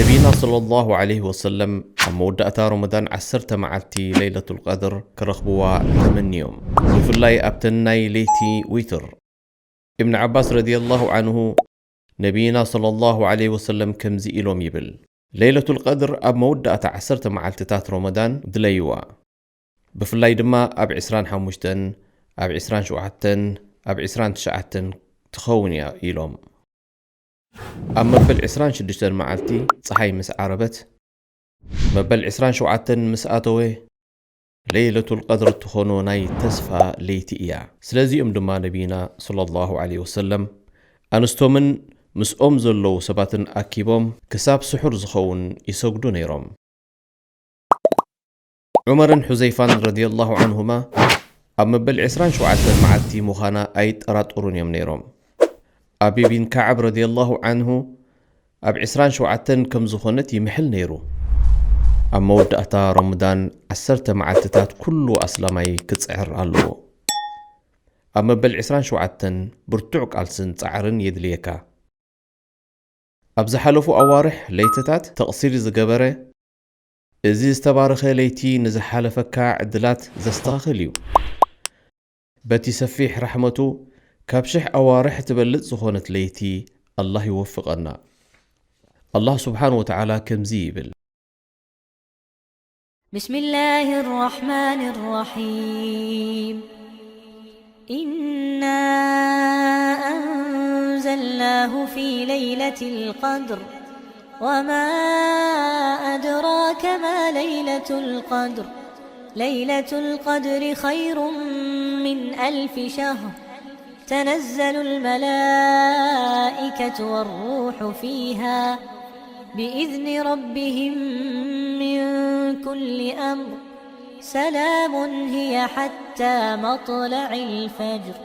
ነቢና ሰለላሁ ዐለይሂ ወሰለም ኣብ መወዳእታ ረመዳን ዓሰርተ መዓልቲ ለይለቱል ቀድር ክረኽብዋ ተመንዮም፣ ብፍላይ ኣብተን ናይ ለይቲ ዊትር። ኢብን ዓባስ ረዲየላሁ ዐንሁ፣ ነቢና ሰለላሁ ዐለይሂ ወሰለም ከምዚ ኢሎም ይብል፣ ለይለቱል ቀድር ኣብ መወዳእታ ዓሰርተ መዓልትታት ረመዳን ድለይዋ። ብፍላይ ድማ ኣብ ዕስራን ሓሙሽተን፣ ኣብ ዕስራን ሸውዓተን፣ ኣብ ዕስራን ትሽዓተን ትኸውን እያ ኢሎም። ኣብ መበል ዕስራን ሽዱሽተን መዓልቲ ጸሓይ ምስ ዓረበት፣ መበል ዕስራን ሸውዓተን ምስ ኣተወ፣ ለይለቱል ቀድር እትኾኖ ናይ ተስፋ ለይቲ እያ። ስለዚኦም ድማ ነቢና ሰለላሁ ዐለይሂ ወሰለም ኣንስቶምን ምስኦም ዘለዉ ሰባትን ኣኪቦም ክሳብ ስሑር ዝኸውን ይሰግዱ ነይሮም። ዑመርን ሑዘይፋን ረዲየላሁ ዐንሁማ ኣብ መበል ዕስራን ሸውዓተን መዓልቲ ምዃና ኣይጠራጠሩን እዮም ነይሮም። ኣቢ ቢን ከዓብ ረዲየላሁ ዐንሁ ኣብ ዕስራን ሸውዓተን ከም ዝኾነት ይምሕል ነይሩ። ኣብ መወዳእታ ረመዳን ዓሰርተ መዓልትታት ኩሉ ኣስላማይ ክጽዕር ኣለዎ። ኣብ መበል ዕስራን ሸውዓተን ብርቱዕ ቃልስን ጻዕርን የድልየካ። ኣብ ዝሓለፉ ኣዋርሕ ለይትታት ተቕሲር ዝገበረ፣ እዚ ዝተባረኸ ለይቲ ንዝሓለፈካ ዕድላት ዘስተኻኽል እዩ። በቲ ሰፊሕ ራሕመቱ ካብ ሽሕ ኣዋርሕ ትበልጽ ዝኾነት ለይቲ ኣላህ ይወፍቐና። ኣላህ ስብሓን ወተዓላ ከምዚ ይብል። بسم الله الرحمن الرحيم. إنا أنزلناه في ليلة القدر. وما أدراك ما ليلة القدر. ليلة القدر خير من ألف شهر. تنزل الملائكة والروح فيها بإذن ربهم من كل أمر. سلام هي حتى مطلع الفجر.